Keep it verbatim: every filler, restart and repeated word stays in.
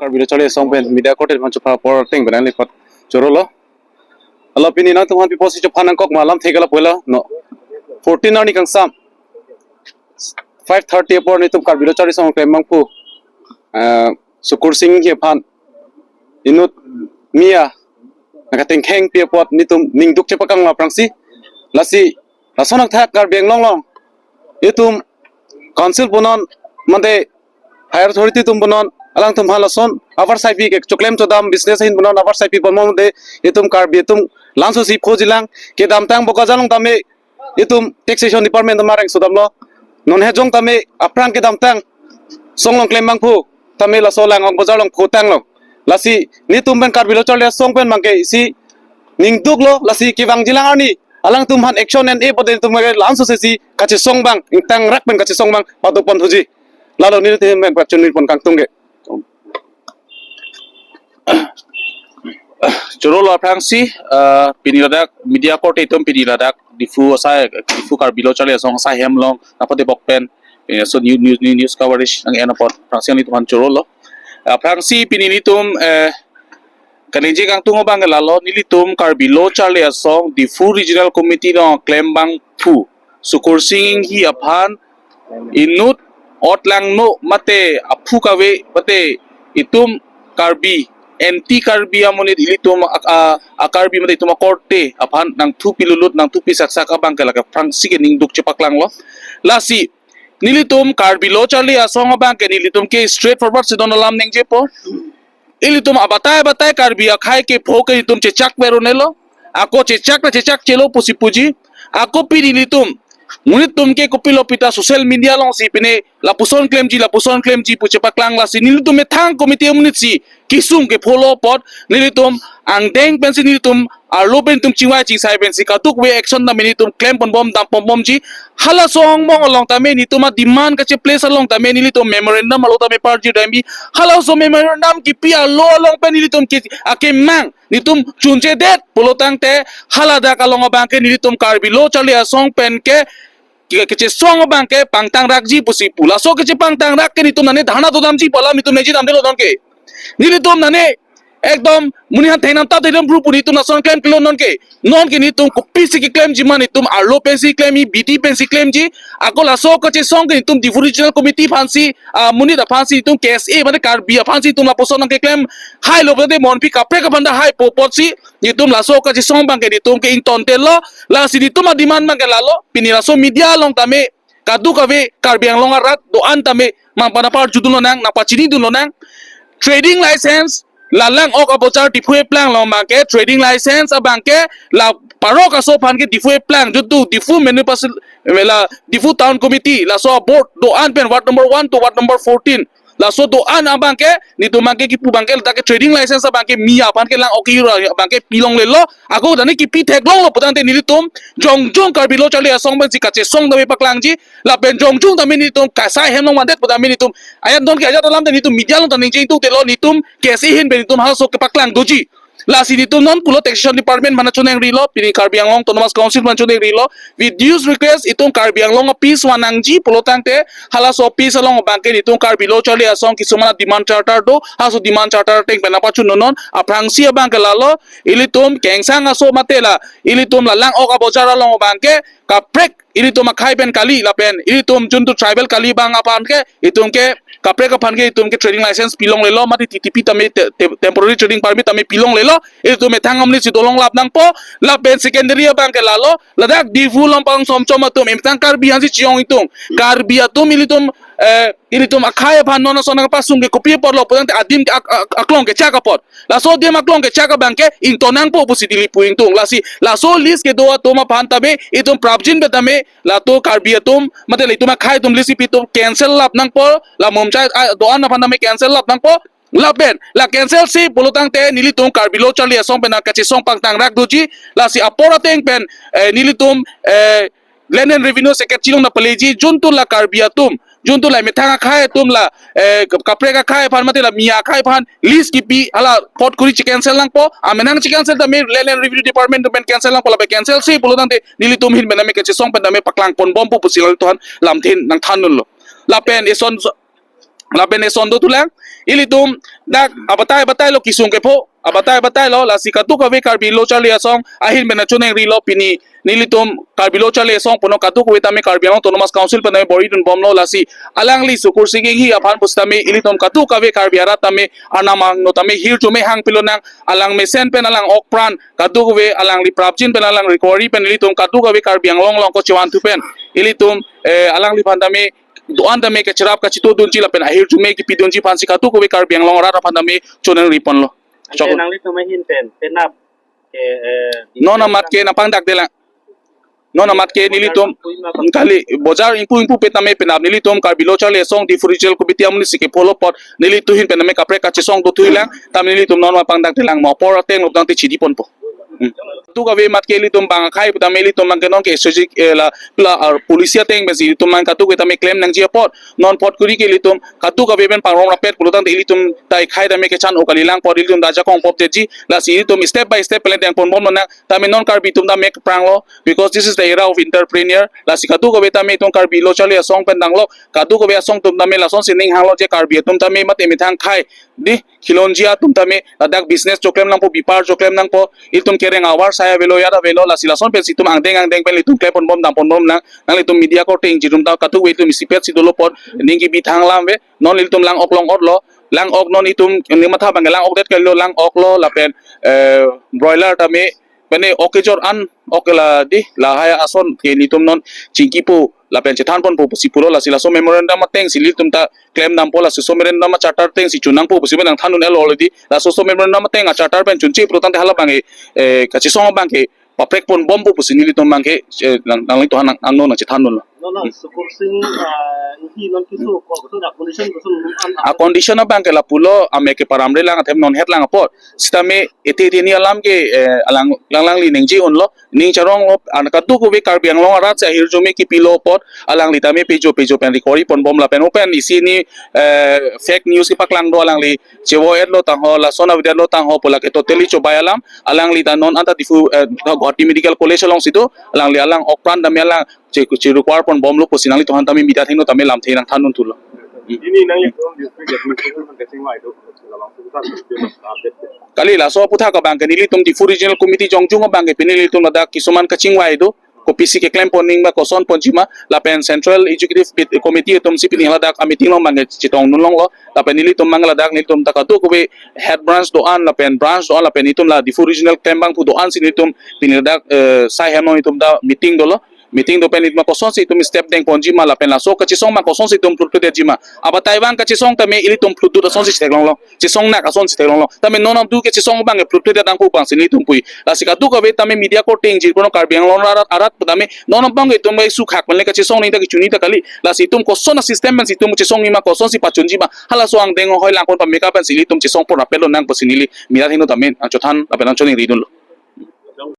Karbi Lo Charli Asong pen media court mancho pa por teng benang lipat choro lo. Alo pini nangtum aphan pi pusi chophan nangkok ma alam thek la pulo no. Fourteen arni kangsam, five thirty apor netum Karbi Lo Charli Asong klem abangphu, eh, Sukur Sing Enghi aphan inut mia nangkatengkhengpi apot netum ning duk chepaklang aphrangsi, lasi lason athak Karbi Anglong along itum council punon mate higher authority atum punon alangtum aphan lason avarsai pi ke choklem chodam business ahin punon avarsai pi ponbom de, itum Karbi atum laso si phojilang, kedamtang Bokajan along tame itum taxation department atum areng sodamlo. Non hejong tame aphrang kedamtang song along klem abangphu tame laso Lang-ok Bazar along photanglo. Lasi netum pen Karbi Lo Charli Asong pen abangke isi ning duklo, lasi kevangjilang arni alangtum aphan action en-e pute netum ke laso sesi kachesong abang, ingtangrak pen kachesong abang padopon thuji. Lalo nelitum pen pachunri pon kangtung ke. Choro lo aphrangsi, eh, pini ladak media court itum pini ladak Diphu asai, Diphu Karbi Lo Charli Asong asai hem along nangpadebok pen, eh, so new news, new news coverage nang-en apot aphrangsi nelitum aphan choro lo. Aphrangsi pini netum, eh, kaningje kangtung abang ke lalo, nelitum Karbi Lo Charli Asong Diphu Regional Committee along klem abangphu Sukur Sing Enghi aphan inut otlangno mate aphu kave mate itum Karbi, anti Karbi amonit ilitum a, a, a Karbi mate itum akorte aphan nangthu pilulut, nangthu pisaksak abang ke lake aphrangsi ke ning duk chepaklanglo. Lasi nelitum Karbi Lo Charli Asong abang ke nelitum ke straight forward si don alam ningjepo. Ilitum abatai abatai Karbi akhei kepho ke itum chechak ver un-elo. Ako chechak ta chechakchelo pusi puji. Ako pini nelitum, monit atum ke kopilo pita social media alongsi pine lapuson klemji, lapuson klemji pu chepaklang, lasi nelitum methang committee amonit si kesung kepholo apot nelitum angdeng pensi nelitum arlo pen itum chingvai chingsai pensi kadokave action tame nelitum klem ponbom, dam ponbomji. Halaso angbong along tame nelitum ademand kache-place along tame nelitum memorandum arlo tame parjir damji. Halaso memorandum kipi arlo along pen nelitum ke akemang nelitum chunchedet pulo tangte haladak along abang ke nelitum Karbi Lo Charli Asong pen ke, ke, kechesong abang ke pangtangrakji pusi pu. Laso kechepangtangrak ke nelitum nane dharna dodamji pu alam nelitum ningje damdetlo non ke. Nelitum nane ekdom monit aphan thengnam ta thengnam bru pu nelitum lason klemkle non ke. Non ke nelitum kopisi keklemji ma, nelitum arlo pensi klemji, bidi pensi klemji. Ako laso kachesong ke nelitum Diphu Regional Committee aphansi, ah, monit aphansi nelitum K S A mane Karbi aphansi nelitum lapuson nangkeklem hailo pute monpi kaprek aphan ta haipo apotsi nelitum laso kachesong abang ke nelitum ke ingtontelo. Lasi nelitum ademand abang ke lalo, pini laso media along tame kadokave Karbi Anglong arat do-an tame nangpanaparjudun lonang, nangpachinidun lonang. Trading license la Lang-ok Abojar Diphu eplang along abang ke trading license abang ke la parok aso aphan ke Diphu eplang, jutu Diphu Municipal, la Diphu Town Committee, laso board do-an pen ward number one to ward number fourteen, laso do-an abang ke nelitum abang ke kipu abang ke ladak ke trading license abang ke Miya aphan ke Lang-ok ke-ura abang ke pilonglelo. Ako dane kipi theklonglo putangte nelitum jongjong Karbi Lo Charli Asong pensi kachesong tame paklangji. Lapen jongjong tame nelitum kasai hem along vandet putame nelitum ayat don ke ajat alam tame nelitum media along tame ningje ingtungtelo, nelitum K S A ahin pen nelitum halaso kepaklang doji. Lasi nelitum non pulo Taxation Department aphan choningrilo, pini Karbi Anglong Autonomous Council aphan choningrilo, with dues request itum Karbi Anglong a-peace van nangji pulo tangte halaso peace along abang ke nelitum Karbi Lo Charli Asong kisuman demand charter do, halaso demand charter ateng pen nangpachun non. Aphrangsi abang ke lalo, ilitum kengsang aso mate la ilitum la Lang-ok Abojar along abang ke kaprek ilitum akhei pen kali lapen ilitum jutu tribal kali abang aphan ke itum ke kaprek aphan ke itum ke trading license pilonglelo mate T T P tame te-, te-, temporary trading permit tame pilonglelo. Ilitum methang amonit si dolonglap nangpo. Lapen secondary abang ke lalo, ladak Diphu Lampang Somchom atum emethang Karbi aphansi chiyong ingtung. Karbi atum ilitum, eh, ilitum akhei aphan non ason nangpasung ke kopi apotlo putangte adim ke ak-, ak-, aklong kechak apot. Laso adim aklong kechak abang ke ington nangpo pusi neli pu ingtung. Lasi laso list kedo atum aphan tame itum prapjin pen tame latum Karbi atum mate la itum akhei atum list ipi atum cancel lap nangpo, la Mumchai, ah, do-an aphan tame cancel lap nangpo. Lapen la cancel si pulo tangte nelitum Karbi Lo Charli Asong pen nangkachesong pangtangrak doji. Lasi apor ateng pen, eh, nelitum, eh, Land and Revenue Secretary along nangpaleji, jutu la Karbi atum, jutu la methang akhei atum la, eh, kaprek akhei aphan mate la Miya akhei aphan list kipi hala pot kuri che-cancel nangpo. Amenang che-cancel tame Land and Revenue Department pen cancel nangpo, lapen cancel si pulo tangte nelitum ahin pen tame kachesong pen tame paklang ponbompo pusi lalo tuhan lamthin nangthandunlo. Lapen ison so-, Lapen eson dothulang, ilitum dak abatai abatai lo kesung kepho, abatai abatai lo, lasi kadokave Karbi Lo Charli Asong ahin pen choningri lo pini, nelitum Karbi Lo Charli Asong puno kadokave tame Karbi Anglong Autonomous Council pen tame bor-idun bomlo, lasi alangli Sukursing Enghi aphan pusitame ilitum kadokave Karbi arat tame arnam angno tame hirjume hang pilonang, alang mesen pen alang ok pran, kadokave alangli prapjin pen alang recovery pen ilitum kadokave Karbi Anglong along ko chevan thu pen ilitum, eh, alangliphan tame do-an tame kacherap kachetongdunji lapen ahirjume kepidunji aphansi kadokave Karbi Anglong arat aphan tame choningri ponlo. Ante chok. Nanglitum ahin pen penap ke, eh, non amat ke nangpangdakdelang. Non amat ke nelitum kali bojar ingpu ingpu pen tame penap nelitum Karbi Lo Charli Asong Diphu Regional Committee amonit si kepholo apot nelitum ahin pen tame kaprek kachesong dothulang, tame nelitum non amat pangdakdelang, mo apor ateng lobang te chidi ponpo. Hmm. Kadokave amat ke ilitum bang akhai pu tame ilitum bang ke non ke S O G, eh, la, la, ar, policy ateng pensi ilitum bang kadokave tame klem nangji apot, non apot kuri ke ilitum kadokave pen pangrum rapet pulotangte ilitum ta akhai tame kechan-o kalilang apot ilitum ta ajakong pop detji, lasi ilitum step by step pen le dengpon bomlonang, tame non Karbi atum tame kepranglo, because this is the era of entrepreneur, lasi kadokave tame itum Karbi Lo Charli Asong pen tanglo, kadokave asong atum tame lasonsi ning hanglo je Karbi atum tame mate methang akhai, di, khilonjia atum tame ladak business choklem nangpo, bepar choklem nangpo, itum kereng avar sai avelo, yat avelo, lasi lason pensi itum angdeng angdeng pen itum klepon bom dampon bomnang, nanglitum media korte ingjir atum ta kadokave itum isipet si dolo apot ning kebi thang alam ave, non ilitum lang ok long-otlo, lang ok non itum ning matha bang lang ok det kalilo, lang ok lo lapen, eh, broiler tame, mane ok kejor an ok la di lahai ason ke nelitum non chingkipo lapen chethan ponpo pusi pulo, lasi laso memorandum atengsi ilitum ta klem dampo, laso memorandum a charter atengsi chun nangpo pusi pen nangthandun-etlo already, laso memorandum ateng a charter pen chunche pulotangte hala bang ke, eh, kachesong bang ke paprek pon bompo pusi nelitum bang ke, eh, nang, nanglitum aphan nang, nang, nang chethandunlo. Non, non, hmm. Sukursing, ah, Enghi non keso ko, koson condition koson non an, a condition abang ke lapulo, amek ke paramrelang athema non hetlang apot. Sitame ete ete ni alam ke, eh, alang, lang, alangli ningje unlo, ning charonglo, an kadokave Karbi Anglong arat si ahirjume kepilo apot, alangli tame pejo pejo pen recovery pon bom lapen open isi ni, eh, fake news kepaklang do, alangli chevo-etlo tangho, lason avedetlo tangho pu lake totally chobai alam, alangli ta non anta Diphu, eh, Guwahati Medical College alongsi do, alangli alang ok pran tame alang che, che require pon bomlo pusi nanglitum aphan tame media athengno tame lamthe nangthandun thulo. Hmm. Ini nanglitum district administration kachingvai do, labang sudah update. Kali laso aputhak abang ke nelitum Diphu Regional Committee jongjung abang ke pini nelitum ladak kisuman kachingvai do, kopisi keklem pon nangma, koson ponjima, lapen Central Executive Bit-, Committee atumsi pini ladak a meeting along bang ke chetongdun longlo, lapen nelitum bang ladak nelitum ta kadokave head branch do-an lapen branch do-an lapen itum la Diphu Regional klembang pu do-ansi nelitum pini ladak, eh, sai hem along itum ta meeting dolo. Meeting do pen itum kosonsi itum step deng ponjima lapen laso kachesong bang kosonsi itum plut plut detjima. Abatai bang kachesong tame ilitum plut plut asonsi theklonglo. Chesong nak asonsi theklonglo. Tame non abang ke chesong bang ke plut plut detang pu bangsi nelitum pu. Lasi kadokave tame media korte ingjir kono Karbi Anglong arat, arat tame non abang ke itum ke sukhak mele kachesong nangta kechuni ta kali. Lasi itum koson a system pensi itum chesong nangma, kosonsi pachunjima. Halaso angdeng hoi langpon pameka pensi ilitum chesong pon rapet lonang pusi neli media athengno tame nangchothan lapen nangchoningridunlo.